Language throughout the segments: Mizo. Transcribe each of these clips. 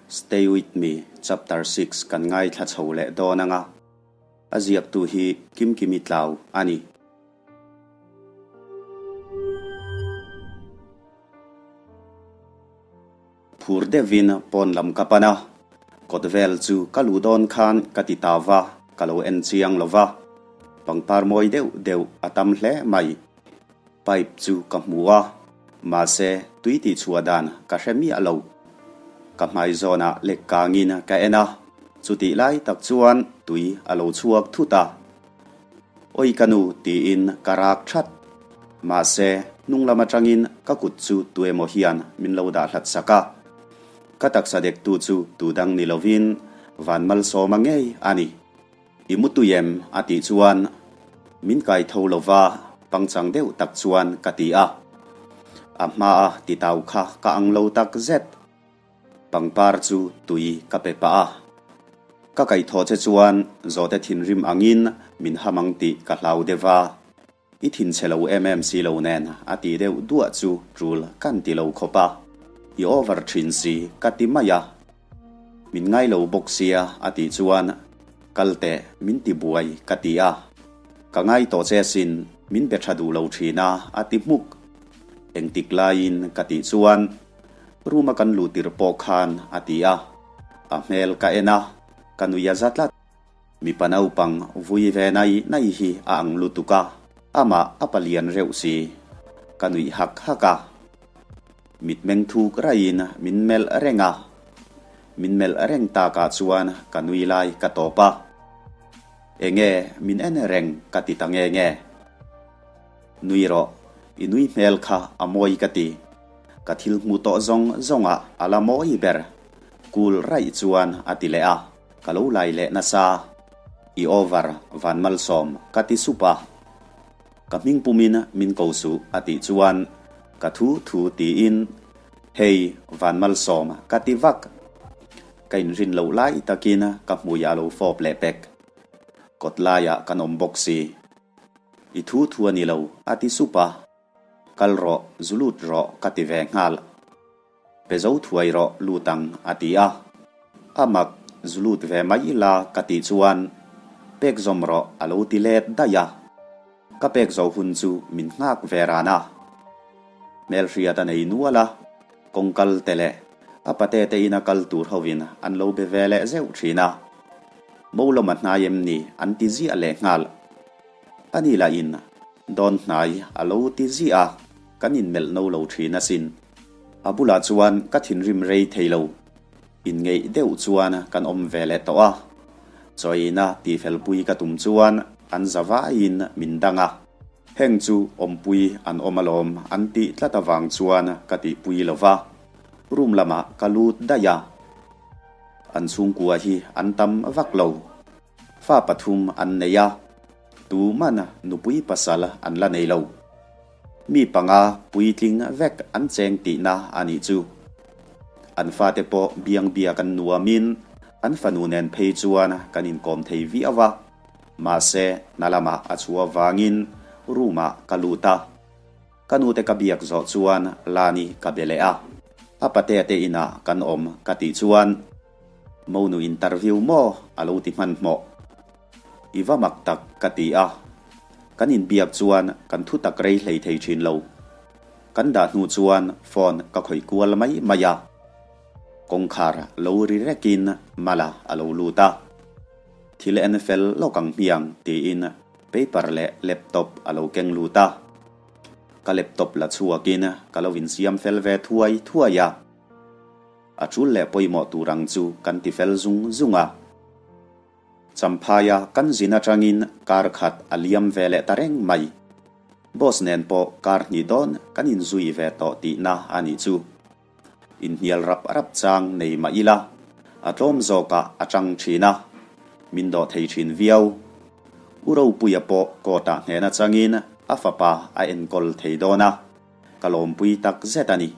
Stay with me chapter 6 kan ngaithla chho leh dawn anga a ziaktu hi Kimkimi Tlau a ni. Phur deuhin pawn lam ka pan a, kawt vel chu ka luh dawn khan ka ti ta va, ka lo en chiang lo va, pangpar mawi deuh deuh a tam hle mai. Pipe chu ka hmu a, mahse tui tih chhuah dan ka hre miah lo. Ka hmai zawnah lek kangin ka en a, chutih lai tak chuan tui a lo chhuak thut a. Awi ka nu tiin ka rak that. Mahse, hnung lam atangin ka kut chu tuemaw hian min lo dah hlat sak a. Ka taksa dektu chu tu dang ni lovin Van Malsawma ngei a ni. I mu tui em? a tih chuan min kai tho lo va, pangchang deuh tak chuan ka ti a. A hmaa titau kha ka ang lo tak zet. Pangpar chu tui ka pe pah a. Ka kaihthawh che chuan zawhte thinrim angin min ham ang tih ka hlau deuh a. I thinchhe lo em em si lo nen a tih deuh duah chu tul kan ti lo khawp a. I over thin si ka ti mai a. Min ngai lo bawk sia a tih chuan kal teh min ti buai ka ti a. Ka ngai tawh che sin min be tha duh lo thin a a ti hmuk. Engtik laiin ka tih chuan Room a kan luh tirh pawh khan a ti a, a hmel ka en a, ka nui a za tlat. Mipa naupang vui ve nai nai hi a ang lutuk a, amah a palian reuh si. Ka nuih hak hak a, mitmeng thuk raiin min melh reng a, min melh reng takah chuan ka nui lai ka tawp a, Enge min en reng ka ti ta nge nge. Nui rawh, i nui hmel kha a mawi ka ti. Ka thil hmuh tawh zawng zawngah a la mawi ber. Kul raih chuan a ti leh a, ka lo lai leh nasa. I over van malsawm ka ti sup a. Ka hming pumin min ko suh a tih chuan ka thu thu tiin Hei van malsawm ka ti vak. Ka inrin loh lai takin ka hmuiah a lo fawp leh pek. Kawt laiah kan awm bawk si. I thu thu a ni lo, a ti sup a. Kal rawh, zu lut rawh ka ti ve nghal. Pe zo thuai rawh lut ang, a ti a. A mak, zu lut ve mai ila ka tih chuan pek zawm rawh a lo ti let daih a. Ka pek zo hun chu min nghak ve ran a. Hmelhriat a nei nual a, kawngkal te leh a pate te ina kal tur hovin an lo be ve leh zeuh thin a. Molawma hnai em ni an ti ziah leh nghal. Ani lah in dawn hnai a lo ti ziah a, kan inmelh no lo thin asin. A bulah chuan ka thinrim rei thei lo. Inngeih deuh chuan kan awm ve leh tawh a. Chawina tihfelpui ka tum chuan an za vaiin min dang a. Heng chu awmpui an awm alawm an tih tlat avang chuan ka tihpui lo va, room lamah ka lut daih a. An chhungkua hi an tam vak lo. Fa pathum an nei a, tuman nupui pasal an la nei lo. Mi panga puitling vek an cheng tihna a nih chu. An fate pawh biang biak an nuamin an fanu nen phei chuan kan inkawm thei viau a, mahse hna lamah a chhuah vangin room-ah ka lut a. Ka nute ka biak zawh chuan Lani ka be leh a, a patea te inah kan awm ka tih chuan Monu interview maw a lo ti hmanhmawh. I va mak tak ka ti a, kan inbiak chuan kan thu tak rei hlei thei thin lo. Kan dah hnu chuan phone ka khawih kual mai mai a, kawngkhar lo ri rekin Mala a lo lut a. Thil en fel lawk ang hmiang tiin paper leh laptop a lo keng lut a. Ka laptop la chhuakin ka lo insiam fel ve thuai thuai a. A tul leh pawimawh tur ang chu kan ti fel zung zung a. Champhaia kan zin atangin kar khat a liam ve leh ta reng mai. Boss nen pawh kar hnih dawn kan inzui ve tawh tihna a nih chu. Inhnial rap rap chang nei mah ila, a tlawm zawkah a tang thin a, min dawh thei thin viau. U Ropuia pawh court-ah hnehna changin a fapa a enkawl thei dawn a. Ka lawmpui tak zet a ni.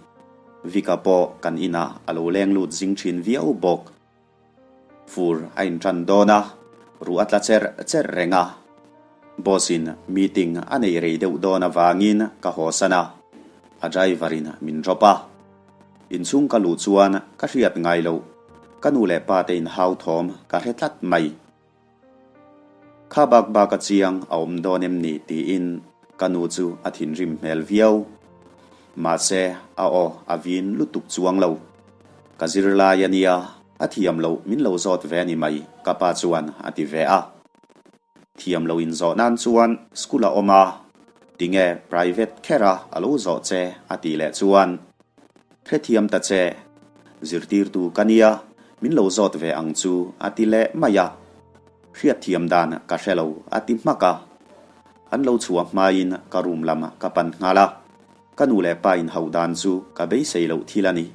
Vika pawh kan inah a lo leng lut zing thin viau bawk. Fur a intan dawn a, ruh a tla cherh cherh reng a. Boss in meeting a nei rei deuh dawn avangin ka haw san a, a driver in min drop a. Inchhung ka luh chuan ka hriat ngai loh. Ka nu leh pa te inhau thawm ka hre tlat mai. Kha bak bak a chiang a awm dawn em ni tiin ka nu chu a thinrim hmel viau. Mahse a aw a vin lutuk chuang lo. Ka zirlai a nia, a thiam loh min lo zawt ve a ni mai ka pa chuan a ti ve a. Thiam lo inzawh nan chuan school a awm a, tinge private kher a a lo zawh che a tih leh chuan hrethiam ta che, zirtirtu ka nia min lo zawt ve ang chu a ti leh mai a, hriatthiam dan ka hre lo a ti hmak a. An lo chhuah hmain ka room lam ka pan nghal a, ka nu leh pa inhauh dan chu ka beisei loh thil a ni.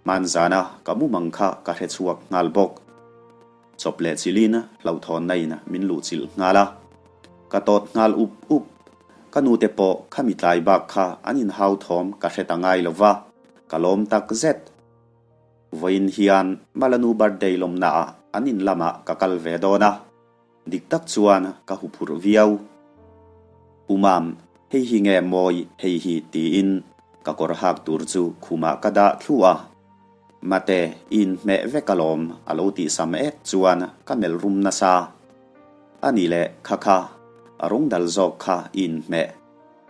Hmanzana ka mumang kha ka hre chhuak nghal bawk. Chawp leh chilin hlauhthawnna in min luh chilh nghal a. Ka tawt nghal up up. Ka nute pawh khami tlai bak kha an inhau thawm ka hre ta ngai lo va, ka lawm tak zet. Vawiin hian Malanu birthday lawmnaah an in lamah ka kal ve dawn a. Dik tak chuan ka huphurh viau. U Mam, hei hi nge mawi hei hi tiin ka kawr hak tur chu khumah ka dah thlu a. Mate, i inhmeh vek alawm a lo tih sam ek chuan ka melh rum nasa. A nih leh kha kha, a rawng dal zawk kha i inhmeh.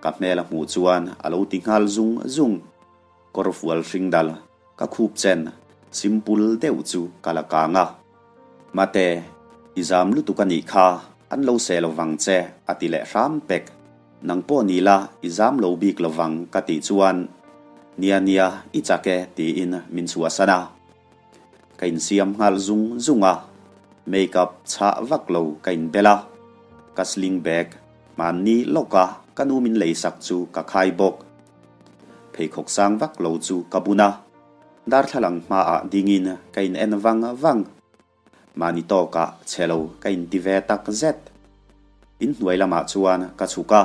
Ka hmel a hmuh chuan a lo ti nghal zung zung. Kawr fual hring dal Ka khup chen simple deuh chu ka la kang a. Mate, i zam lutuk a nih kha, an lo seh lo vang che, a ti leh hram pek. Nang pawh ni la, i zam lo bik lo vang ka tih chuan, Nia nia, i chak e, tiin min chhuahsan a. Ka insiam nghal zung zung a, make-up chhah vak lo ka inbel a. Ka sling bag hmanni lawka ka nu min leisak chu ka khai bawk. Pheikhawk sang vak lo chu ka bun a, darthlalang hmaah dingin ka in en vang vang. Mahni tawkah chhe lo ka inti ve tak zet. Inhnuai lamah chuan ka chhuk a,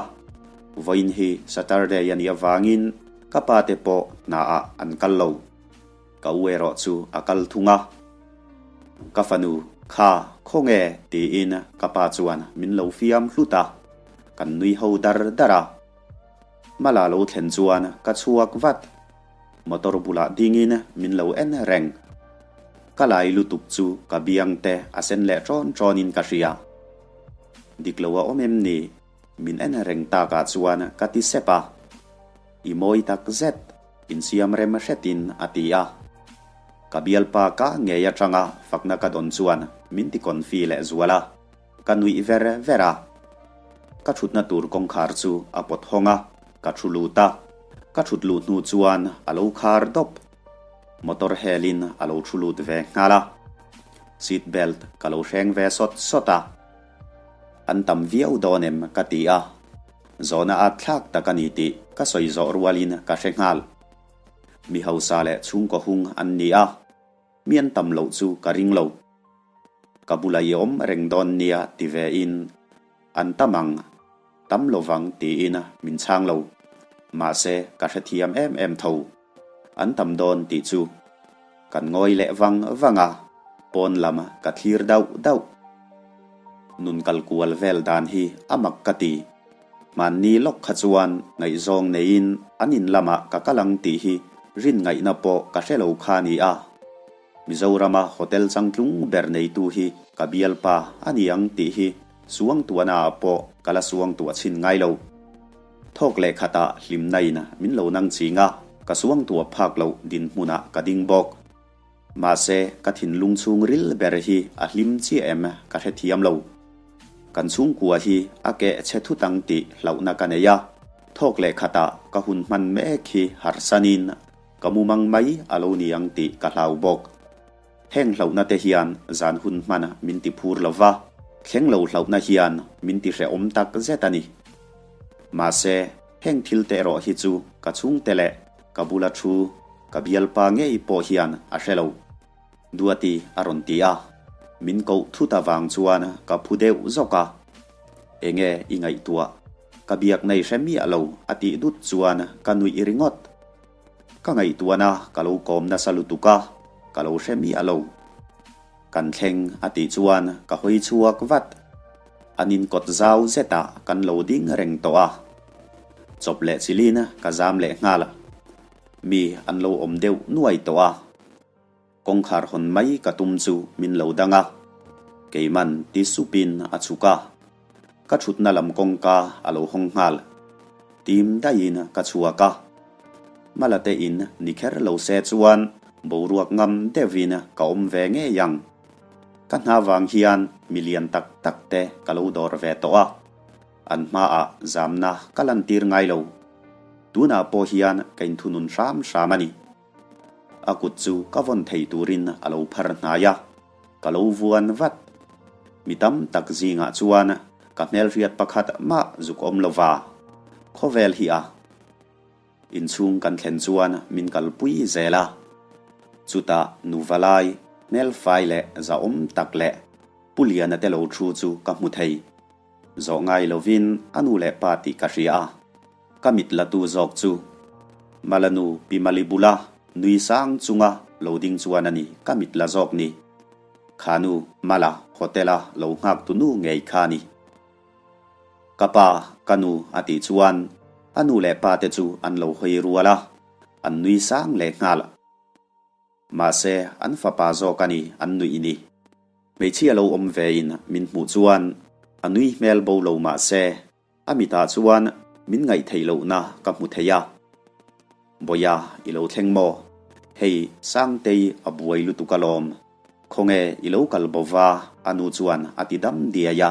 vawiin hi Saturday a nih avangin ka pa te pawh hnaah an kal lo. Ka u erawh chu a kal thung a. Ka fanu, kha, khawnge? tiin ka pa chuan min lo fiam hlut a, kan nui ho dar dar a. Mala lo thlen chuan ka chhuak vat. Motor bulah dingin min lo en reng. Ka lai lutuk chu ka biang te a sen leh ṭawn ṭawnin ka hria. Dik lo a awm em ni? Min en reng takah chuan ka ti sep a. I mawi tak zet, insiam rem hretin a ti a. Ka bialpa ka ngei aṭanga fakna ka dawn chuan min ti confi leh zual a. Ka nuih ver ver a. Ka thutna tur kawngkhar chu a pawt hawng a, ka thu lut a. Ka thut luh hnu chuan a lo khar dawp. Motor helin a lo thu lut ve nghal a. Seat belt ka lo hreng ve sawt sawt a. An tam viau dawn em ka ti a. Zawhna at thlak tak a ni tih ka sawi zawh rualin ka hre nghal. Mi hausa leh chhungkaw hung an ni a. Mi an tam loh chu ka ring lo. Ka bula i awm reng dawn nia ti ve in an tam ang, tam lo vang tiin min chhang lo. Mahse ka hrethiam em em tho. An tam dawn tih chu kan ngawi leh vang vang a, pawn lam ka thlir dauh dauh. Nun kal kual vel dan hi a mak ka ti. Hmanni lawk kha chuan ngaihzawng neiin an in lamah ka kal ang tih hi rin ngaihna pawh ka hre lo kha a ni a. Mizorama hotel changtlung ber neitu hi ka bialpa a ni ang tih hi suangtuahnaah pawh ka la suangtuah chhin ngai lo. Thawk leh khatah hlimna in min lo nang ching a, ka suangtuah phak loh dinhmunah ka ding bawk. Mahse, ka thinlung chhungril ber hi a hlim chiah em ka hrethiam lo. Kan chhungkua hi a keh chhe thut ang tih hlauhna ka nei a, thawk leh khatah ka hun hman mek hi harsanin Ka mumang mai a lo ni ang tih ka hlau bawk. Heng hlauhna te hian zan hun hman min ti phur lo va, thleng lo hlauhna hian min ti hrehawm tak zet a ni. Mahse, heng thil te erawh hi chu ka chhungte leh ka bula thu ka bialpa ngei pawh hian a hre lo. Duati a rawn ti a, min koh thut avang chuan ka phu deuh zawk a. Enge i ngaihtuah? Ka biak nei hre miah lo a tih dut chuan ka nuih ringawt. Ka ngaihtuahna ka lo kawm nasa lutuk a, ka lo hre miah lo. Kan thleng a tih chuan ka hawi chhuak vat. An inkawt zau zetah kan lo ding reng tawh a. Chawp leh chilin ka zam leh nghal. Mi an lo awm deuh nuai tawh a. Kawngkhar hawn mai ka tum chu min lo dang a, keiman ti supin a chhuk a. Ka thutna lam kawngka a lo hawng nghal. Tim daihin ka chhuak a. Mala te in ni kher lo se chuan boruak ngam deuhin ka awm ve ngei ang. Ka hna vang hian mi lian tak tak te ka lo dawr ve tawh a. An hmaah zamna ka lantir ngai lo. Tunah pawh hian ka inthunun hram hram a ni. A kut chu ka vawn thei turin a lo phar hnai a, ka lo vuan vat. Mi tam tak zingah chuan ka hmelhriat pakhat mah zuk awm lo va, khawvel hi a inchhung kan thlen chuan min kalpui zel a. Chutah nu valai, hmelfai leh zahawm tak leh Pu Liana te lo thu chu ka hmu thei. Zawh ngai lovin a nu leh pa tih ka hria a, ka mit la tu zawk chu Malanu Pi Mali bula nui sang chunga lo ding chuan a ni ka mit la zawk ni. Kha nu Mala hotel a lo nghak tu nu ngei kha ni. Ka pa, ka nu a tih chuan a nu leh pa te chu an lo hawi rual a, an nui sang leh nghal. Mahse, an fapa zawk a ni, an nuih ni. Hmeichhia lo awm vein min hmuh chuan a nui hmel bo lo mahse, a mitah chuan min ngaih theih lohna ka hmu thei a. Bawia, i lo thleng maw? Hei, Sangtei a buai lutuk alawm. Khawnge i lo kal bo va? a nu chuan a ti dam diai a.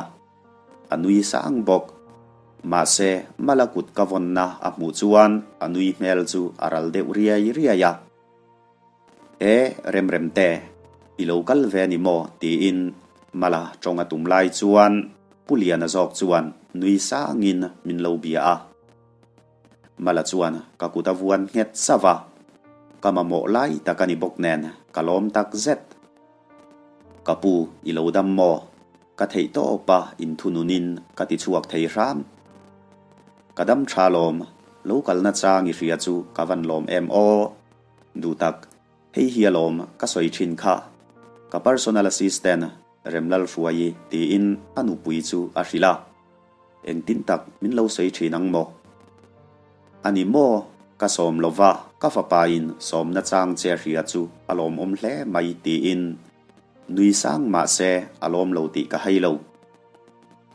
A nui sang bawk. Mahse, Mala kut ka vawnna a hmuh chuan a nui hmel chu a ral deuh riai riai a. E, Remremte, i lo kal ve a ni maw? tiin Mala tawng a tum lai chuan Pu Liana zawk chuan nui sangin min lo bia a. Mala chuan ka kut a vuan nghet sauh a, ka mamawh lai tak a ni bawk nen ka lawm tak zet. Ka pu, i lo dam maw? Ka theih tawp a inthununin ka ti chhuak thei hram. Ka dam tha lawm, lo kalna chang i hria chu ka van lawm em aw. Duh tak, hei hi alawm ka sawi thin kha. Ka personal assistant Remlalhruaii tiin a nupui chu a hrilh a. Engtin tak min lo sawi thin ang maw? A ni maw? Ka sawm lo va, ka fapain sawmna chang che hria chu a lawmawm hle mai tiin nui sang mah se a lawm lo tih ka hai lo.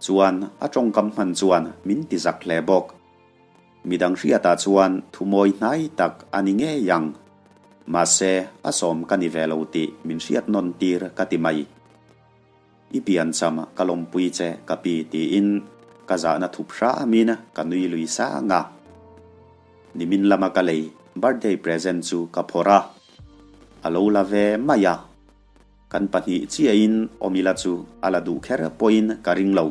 Chuan a tawngkam hman chuan min ti zak hle bawk. Midang hriatah chuan thumawi hnai tak a ni ngei ang. Mahse a sawm ka ni ve lo tih min hriat nawn tir ka ti mai. I piancham ka lawmpui che ka pi tiin ka zahna thup hramin ka nui lui sang a. Nimin lama ka lei birthday present chu ka phawrh a, a lo la ve mai a. Kan pahnih chiahin awmila chu a la duh kher pawhin ka ring lo.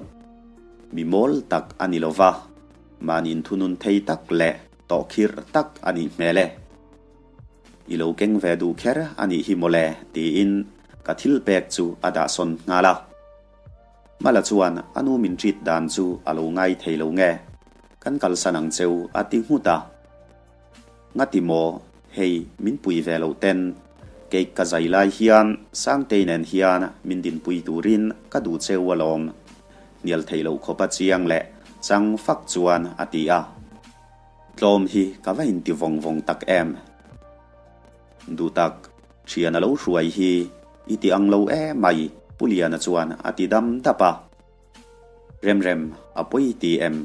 Mi mawl tak a ni lo va, mahni inthunun thei tak leh tawhkhirh tak a nih hmel e. I lo keng ve duh kher a nih hi mawle tiin ka thil pek chu a dahsawn nghal a. Mala chuan a nu min treat dan chu a lo ngai thei lo nge, kan kalsan ang cheu a ti nghut a. Ngati maw, hei min pui ve loh ten, cake ka zai lai hian Sangtei nen hian min dinpui turin ka duh cheu alawm, hnial theih loh khawpa chiang leh chang fak chuan a ti a. Tlawm hi ka va inti vawng vawng tak em? Duh tak, thian a lo hruai hi i ti ang lo emai, Pu Liana chuan a ti dam dap a. Remrem, a pawi ti em?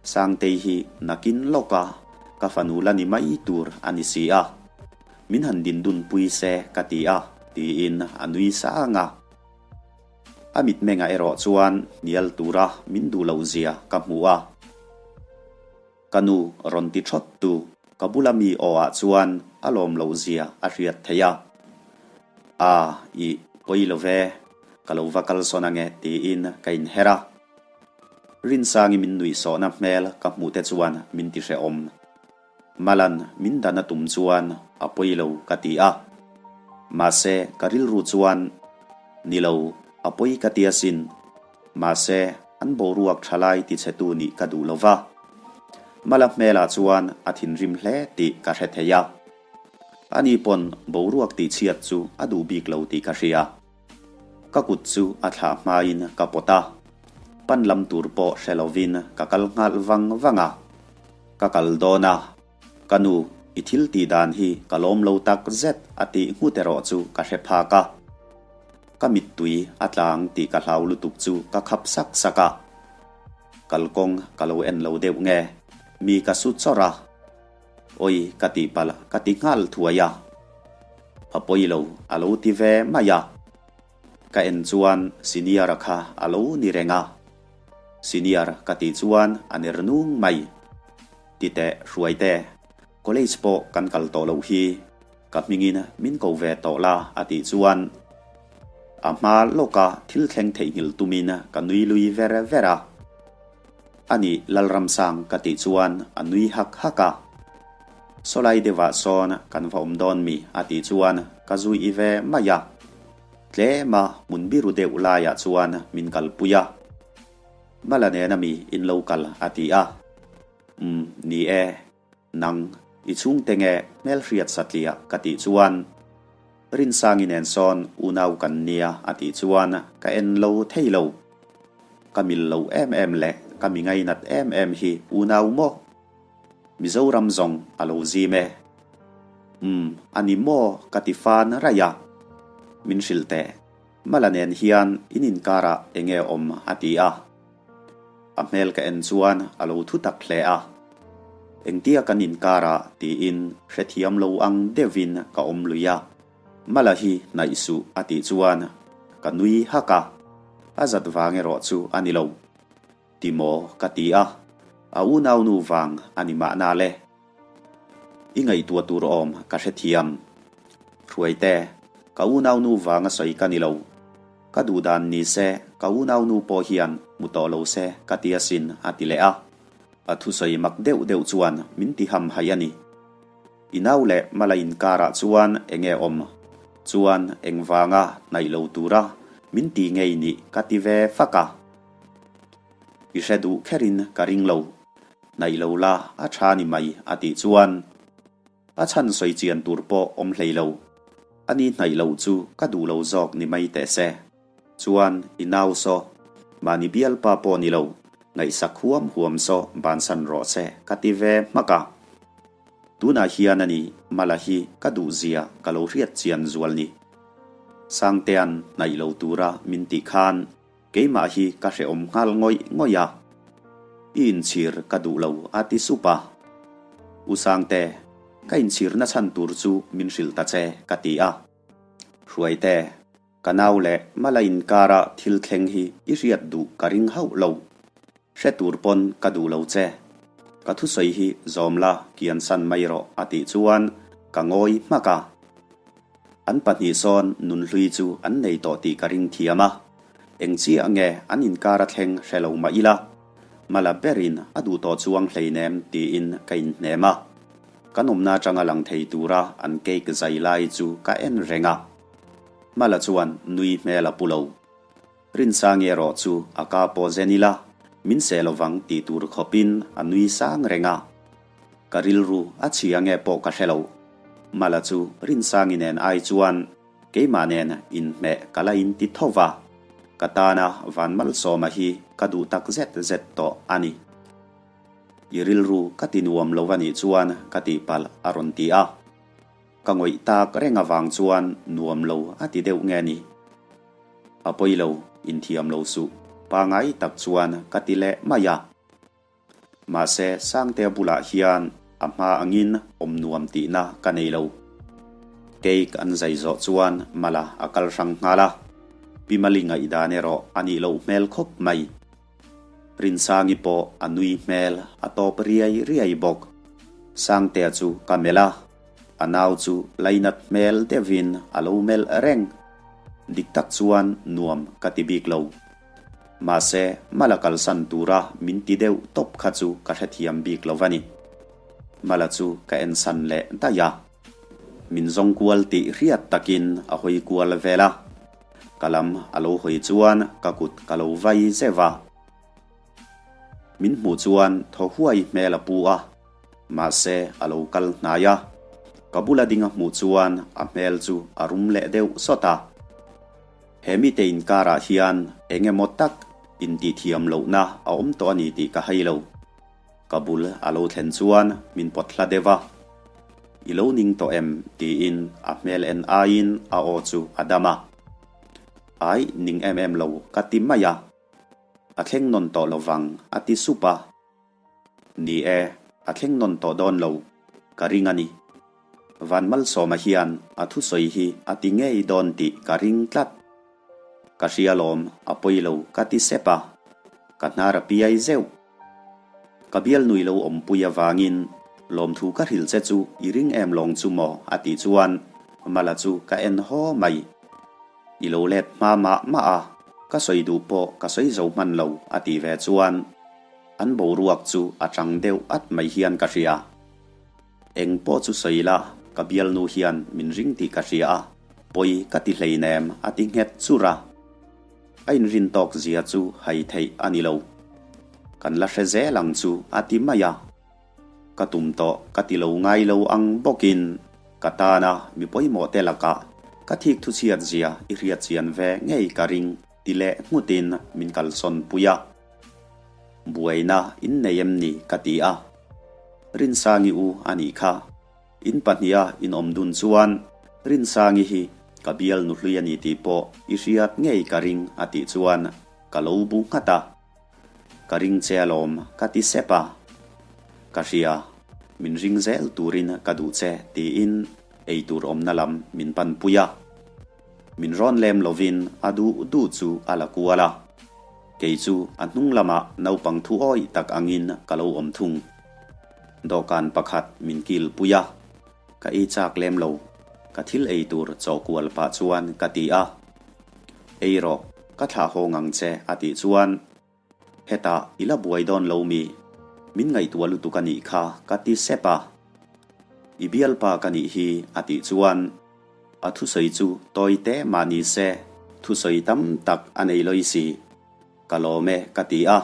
Sangtei hi nakin lawk a, ka fanu la ni mai tur a ni si a. Min han din dun pui se ka ti a, tiin a nui sang a. A mitmengah erawh chuan hnial tura min duh loh zia ka hmu a. Ka nu rawn ti thawt tu ka bula mi aw ah chuan a lawm loh zia a hriat theih a. A, ih, pawi lo ve, ka lo va kalsawn ange tiin ka inher a. Rinsangi min nuihsawhna hmel ka hmuh te chuan min ti hrehawm. Malan min dan a tum chuan a pawi lo ka ti a. Mahse ka rilru chuan, Ni lo, a pawi ka ti asin. Mahse an boruak tha lai tichhetu nih ka duh lo va. Mala hmelah chuan a thinrim hle tih ka hre thei a. Ani pawn boruak tihchhiat chu a duh bik lo tih ka hria. Ka kut chu a thlah hmain ka pawt a, pan lam tur pawh hre lovin ka kal nghal vang vang a. Ka kal dawn a, ka nu. I thil tih dan hi ka lawm lo tak zet a tih nghut erawh chu ka hre phak a. Ka mittui a tlang tih ka hlau lutuk chu ka khap sak sak a. Kalkawng ka lo en lo deuh nge, mi ka su chawrh a. Awi ka tih palh ka ti nghal thuai a. A pawi lo a lo ti ve mai a. Ka en chuan senior-a kha a lo ni reng a. Senior ka tih chuan a ner nung mai. Ti teh hruai te, college pawh kan kal tawh loh hi, ka hmingin min ko ve tawh la a tih chuan a hma lawka thil thleng theihnghilh tumin ka nui lui ver ver a. A nih Lalramsang ka tih chuan a nui hak hak a. Sawlai deuhah sawn kan va awm dawn mi a tih chuan ka zui i ve mai a. Tlema hmun biru deuh laiah chuan min kalpui a. Mala nena mi in lo kal a ti a. Umm ni e, nang i chhungte nge hmelhriat satliah ka tih chuan Rinsangi nen sawn unau kan nia a tih chuan ka en lo thei lo. Ka mil lo em em leh ka mi ngainat em em hi unau maw? Mizoram zawng a lo zim e. Umm a ni maw ka ti fan raih a. Min hrilh teh. Mala nen hian in inkarah eng nge awm a ti a. A hmel ka en chuan a lo thu tak hle a. Engtia kan inkarah tiin hrethiam lo ang deuhin ka awm lui a. Mala hi hnaih suh a tih chuan ka nui hak a. A zat vang erawh chu a ni lo. Ti maw ka ti a. A unaunu vang a ni mahna le. I ngaihtuah tur awm ka hrethiam. Hruaite, ka unaunu vanga sawi ka ni lo. Ka duh dan ni se, ka unaunu pawh hian hmu tawh lo se ka ti asin a ti leh a. A thusawi mak deuh deuh chuan min ti ham hai a ni. I nau leh Mala inkarah chuan enge awm? Chuan engvanga hnaih lo tura min ti ngei nih ka ti ve fak a. I hre duh kherin ka ring lo. Hnaih lo la a tha ni mai a tih chuan a chhan sawi chian tur pawh awm hlei lo. A ni hnaih lo chu ka duh lo zawk ni mai teh se. Chuan i nau saw, mahni bialpa pawh ni lo, ngaihsak huam huam saw bansan rawh se ka ti ve hmak a. Tunah hian a ni Mala hi ka duh zia ka lo hriat chian zual ni. Sangtea'n hnaih lo tura min tih khan Keimah hi ka hrehawm nghal ngawih ngawih a, i inchhir ka duh lo a ti sup a. U Sangte, ka inchhir na chhan tur chu min hrilh ta che ka ti a. Hruaite, ka nau leh Mala inkara thil thleng hi i hriat duh ka ring hauh lo. Hre tur pawn ka duh lo che. Ka thusawi hi zawm la kiansan mai rawh a tih chuan ka ngawi hmak a. An pahnih sawn nunhlui chu an nei tawh tih ka ring thiam a. Eng chiah nge an inkar a thleng hre lo mah ila, Mala berin a duh tawh chuang hleinem tiin ka inhnem a. Kan awmna atanga lang thei tura an cake zai lai chu ka en reng a. Mala chuan nui hmel a pu lo. Rinsangi erawh chu a ka pawh zen ila, min seh lovang tih tur khawpin a nui sang reng a. Ka rilru a chhia nge pawh ka hre lo. Mala chu Rinsangi nen ai chuan keimah nen inhmeh ka la inti tho va, ka tana Vanmalsawma hi ka duh tak zet zet tawh a ni. I rilru ka ti nuam lo a nih chuan ka tihpalh a rawn ti a. Ka ngawih tak reng avang chuan nuam lo a ti deuh nge ni. A pawi lo, inthiam lo suh, pangai tak chuan ka ti leh mai a. Mahse, Sangtea bulah hian a hma angin awm nuam tihna ka nei lo. Cake an zai zawh chuan Mala a kal hrang nghal a, Pi Mali ngaihdan erawh a nih loh hmel khawp mai. Rinsangi pawh a nui hmel a tawp riai riai bawk. Sangtea chu ka melh a, a nau chu lainat hmel deuhin a lo melh reng. Dik tak chuan nuam ka ti bik lo. Mahse, Mala kalsan tura min ti deuh tawp kha chu ka hrethiam bik lo va ni. Mala chu ka ensan leh daih a. Min zawng kual tih hriat takin a hawi kual vel a. Ka lam a lo hawi chuan ka kut ka lo vai zeuh a. Min hmuh chuan thaw huai hmel a pu a. Mahse, a lo kal hnai a. Ka bula ding a hmuh chuan a hmel chu a rum leh deuh sawt a. He mite inkarah hian eng emaw tak intihthiam lohna a awm tawh a ni tih ka hai lo. Ka bul a lo thlen chuan min pawt hla deuh a. I lo ning tawh em? tiin a hmel en aiin a aw chu a dam a. Ai, ning em em lo ka ti mai a. A thleng nawn tawh lo vang a ti sup a. Ni e, a thleng nawn tawh dawn lo, ka ring a ni. Van Malsawma hian a thusawi hi a ti ngei dawn tih ka ring tlat. Ka hria lawm, a pawi lo ka ti sep a. Ka hnar a piai zeuh. Ka bialnui lo awmpui avangin lawmthu ka hrilh che chu i ring em lawng chu maw a tih chuan Mala chu ka en haw mai. I lo let hma mah mah a, ka sawi duh pawh ka sawi zo hman lo a tih ve chuan an boruak chu a chang deuh at mai hian ka hria. Eng pawh chu sawi la, ka bialnu hian min ring tih ka hria a, pawi ka ti hleinem a ti nghet chur a. A inrin tawk zia chu hai theih a ni lo. Kan la hre zel ang chu a ti mai a. Ka tum tawh ka ti lo ngai lo ang bawkin ka tana mi pawimawh te lakah ka thik thuchhiat zia i hriat chian ve ngei ka ring ti leh nghutin min kalsawn pui a. Buaina in nei em ni ka ti a. Rinsangi u a nih kha. In pahniha in awm dun chuan Rinsangi hi ka bial nuhlui a ni tih pawh i hriat ngei ka ring a tih chuan ka lo bu nghat a. Ka ring che alawm ka ti sep a. Ka hria, min ring zel turin ka duh che tiin eitur awmna lam min panpui a. Min rawn lem lovin a duh duh chu a la kual a. Kei chu a hnung lamah naupang thu awih tak angin ka lo awm thung. Dawhkan pakhat min kil pui a, ka ei chak lem lo, ka thil ei tur chaw kual pah chuan ka ti a. Ei rawh, ka thlah haw ngang che a tih chuan, Hetah i la buai dawn lo mi? Min ngaihtuah lutuk a nih kha ka ti sep a. I bialpa ka nih hi a tih chuan, a thusawi chu tawi te mah ni se, thusawi tam tak a nei lawi si. Ka lawm e ka ti a.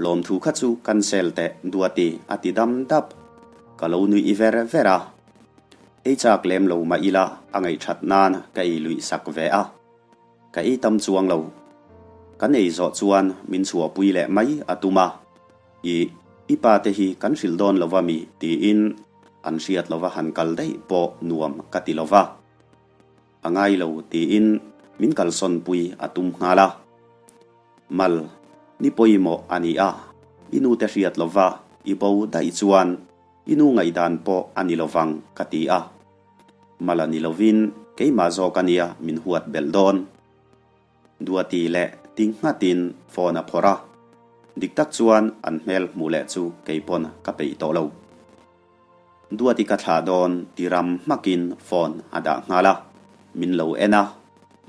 Lawmthu kha chu cancel teh Duati a ti dam dap. Ka lo nuih ver ver a. Ei chak lem lo mah ila a ngaihthat nan ka ei luih sak ve a. Ka ei tam chuang lo. Kan ei zawh chuan min chhuahpui leh mai a tum a. Ih, i pa te hi kan hrilh dawn lo va mi tiin an hriat lova han kal daih pawh nuam ka ti lo va. A ngai lo tiin min kalsawn pui a tum nghal a. Mal, ni pawimawh a ni a, i nu te hriat lova i bo daih chuan i nu ngaihdan pawh a ni lovang ka ti a. Mal a ni lovin keimah zawk a nia min huat belh dawn. Duati leh ti nghatin phone a phawrh a, dik tak chuan an hmel hmuh leh chu keipawn ka peih tawh lo. Duati ka thlah dawn ti ram hmakin phone a dah nghal a, min lo en a,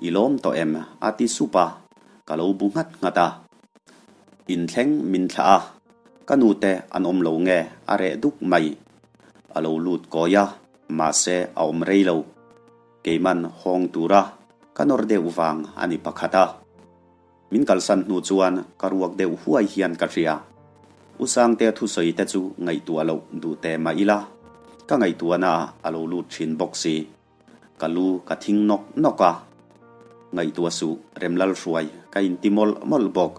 I lawm tawh em? a ti sup a, ka lo bu nghat nghat a. Inthleng min thlah a, ka nute an awm lo nge a reh duk mai. A lo lut kawi a, mahse a awm rei lo. Keiman hawng tura ka nawr deuh vang a ni pakhat a. Min kalsan hnu chuan ka ruak deuh huai hian ka hria. U Sangtea thusawi te chu ngaihtuah loh duh teh mah ila, ka ngaihtuahna ah a lo lut thin bawk si. Ka lu ka thing nawk nawk a. Ngaihtuah suh Remlalhruai ka inti mawlh mawlh bawk.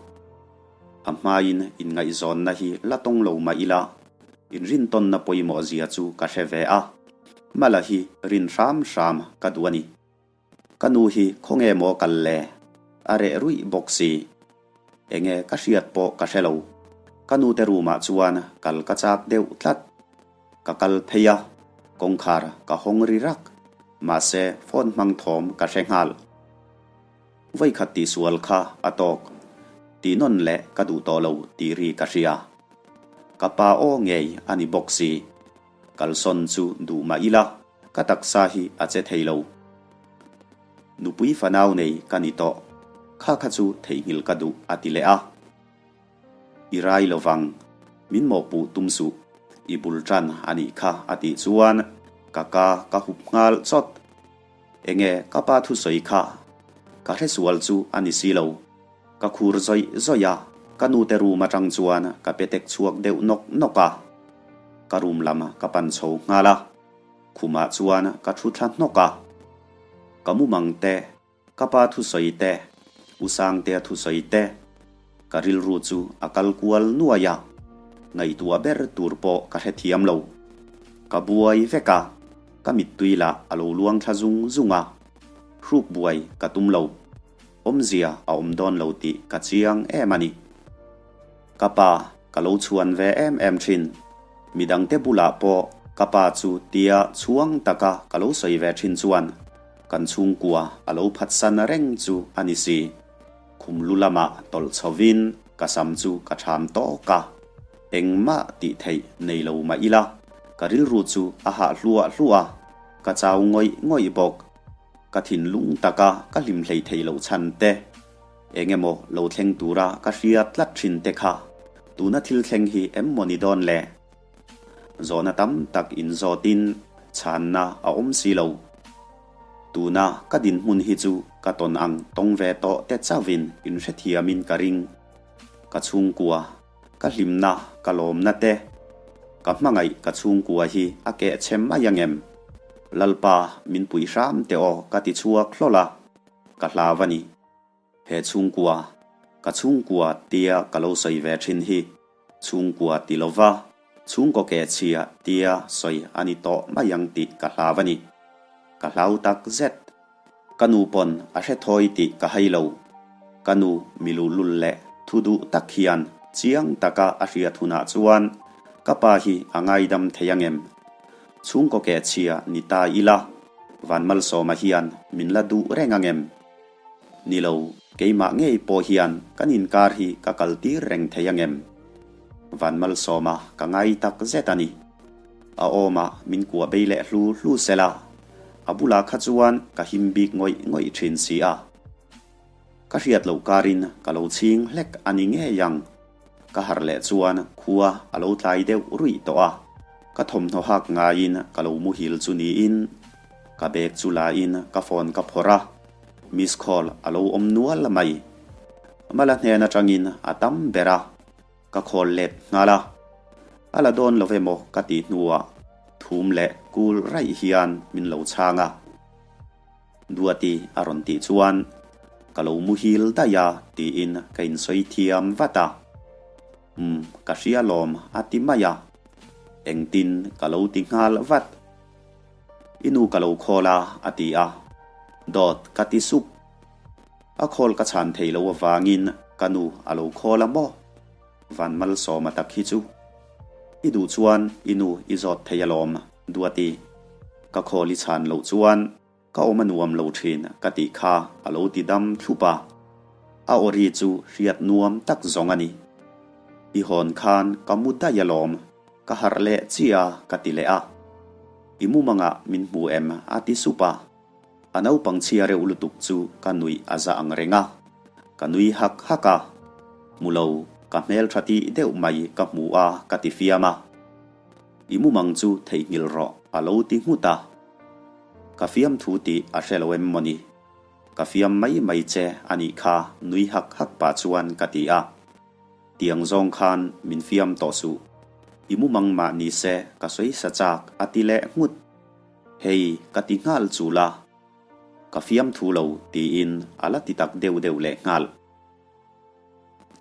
A hmain inngaihzawnna hi la tawng lo mah ila, inrintawnna pawimawh zia chu ka hre ve a. Mala hi rin hram hram ka duh a ni. Ka nu hi khawnge maw kal le? A reh ruih bawk si. Enge ka hriat pawh ka hre lo. Ka nute room ah chuan kal ka chak deuh tlat. Ka kal phei a, kawngkhar ka hawng ri rak. Mahse phone hmang thawm ka hre nghal. Vawikhat tihsual kha a tawk. Tih nawn leh ka duh tawh lo tih ri ka hria. Ka pa aw ngei a ni bawk si. Kalsawn chu duh mah ila. Ka taksa hi a che thei lo. Nupui fanau nei ka ni tawh. Kha kha chu theihnghilh ka duh a ti leh a. I rai lo vang. Min mawhpuh tum suh. I bul tan a nih kha a tih chuan ka ka ka hup nghal chawt. Enge ka pa thusawi kha ka hresual chu a ni si lo. Ka khur zawih zawih a, ka nute room atang chuan ka petek chhuak deuh nawk nawk a. Ka room lam ka pan chho nghal a, khumah chuan ka thu thla hnawk a. Ka mumang te, ka pa thusawi te, U Sangtea thusawi te, ka rilru chu a kal kual nuai a, ngaihtuah ber tur pawh ka hrethiam lo. Ka buai vek a, ka mittui lah a lo luang thla zung zung a, hruk buai ka tum lo. Awmzia a awm dawn lo tih ka chiang em a ni. Ka pa ka lo chhuan ve em em thin. Midangte bulah pawh ka pa chu tia chhuang taka ka lo sawi ve thin chuan kan chhungkua a lo phatsan reng chu a ni si. Khum lu lamah tawlh chhovin ka sam chu ka ṭham tawk a, engmah tih theih nei lo mah ila ka rilru chu a hah hluah hluah a, ka chau ngawih ngawih bawk. Ka thinlung taka ka hlim hlei thei loh chhan te, eng emaw lo thleng tura ka hria tlat thin te kha tuna thil thleng hi em maw ni dawn le? Zawhna tam tak inzawtin chhanna a awm si lo. Tuna ka dinhmun hi chu ka tawn ang tawng ve tawh te chauhin inhrethiamin ka ring. Ka chhungkua, ka hlimna, ka lawmna te, ka hmangaih ka chhungkua hi a keh chhe mai angem? Lalpa min pui hram teh aw ka ti chhuak hlawl a, ka hlau a ni. He chhungkua, ka chhungkua tia ka lo sawi ve thin hi chhungkua ti lova chhungkaw keh chhia tia sawi a ni tawh mai ang tih ka hlau a ni. Ka hlau tak zet. Ka nu pawn a hre thawi tih ka hai lo. Ka nu mi luhlul leh thu duh tak hian chiang taka a hriat hunah chuan ka pa hi a ngaidam thei angem? Chhungkaw keh chhia ni ta ila, Vanmalsawma hian min la duh reng angem? Ni lo, keimah ngei pawh hian kan inkar hi ka kal tir reng thei angem? Vanmalsawma ka ngai tak zet a ni. A awmah min kuah bei leh hlu hlu sela, a bulah kha chuan ka him bik ngawih ngawih thin si a. Ka hriat loh karin ka lo chhing hlek a ni ngei ang. Ka harh leh chuan khua a lo tlai deuh ruih tawh a, ka thawmhnaw hak ngaiin ka lo muhil chu niin ka bag chu lain ka phone ka phawrh a, miss call a lo awm nual mai. Mala hnen atangin a tam ber a, ka call let nghal a, a la dawn lo emaw ka tih hnuah thum leh kul raih hian min lo chhang a. Duati a rawn tih chuan ka lo muhil daih a tiin ka insawi thiam vat a. Umm ka hria lawm a ti mai a. Engtin ka lo ti nghal vat. I nu ka lo khawl a a ti a. Dawt ka ti sup. A khawl ka chhan thei lo avangin ka nu a lo khawl a maw? Van Malsawma tak hi chu. I duh chuan i nu i zawt thei alawm, Duati. Ka khawl i chhan loh chuan ka awm a nuam lo thin ka tih kha a lo ti dam thlup a. A aw ri chu hriat nuam tak zawng a ni. I hawn khan ka mu daih alawm, ka harh leh chiah a ka ti leh a. I mumangah min hmu em a ti sup a. A naupang chhia reuh lutuk chu ka nuih a za ang reng a, ka nui hak hak a, Hmu lo, ka hmel tha tih deuh mai ka hmu a ka ti fiam a. I mumang chu theihnghilh rawh a lo ti nghut a. Ka fiamthu tih a hre lo em mawni? Ka fiam mai mai che a nih kha nui hak hak pah chuan ka ti a. Tiang zawng khan min fiam tawh suh. I mumang mah ni se ka sawi sa chak a ti leh nghut. Hei ka ti nghal chul a, ka fiamthu lo tiin a la ti tak deuh deuh leh nghal.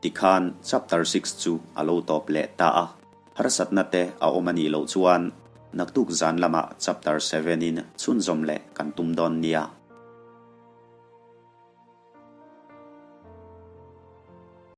Tikhan chapter six chu a lo tawp leh ta a, harsatna te a awm a nih loh chuan naktuk zan lamah chapter seven in chhunzawm leh kan tum dawn nia.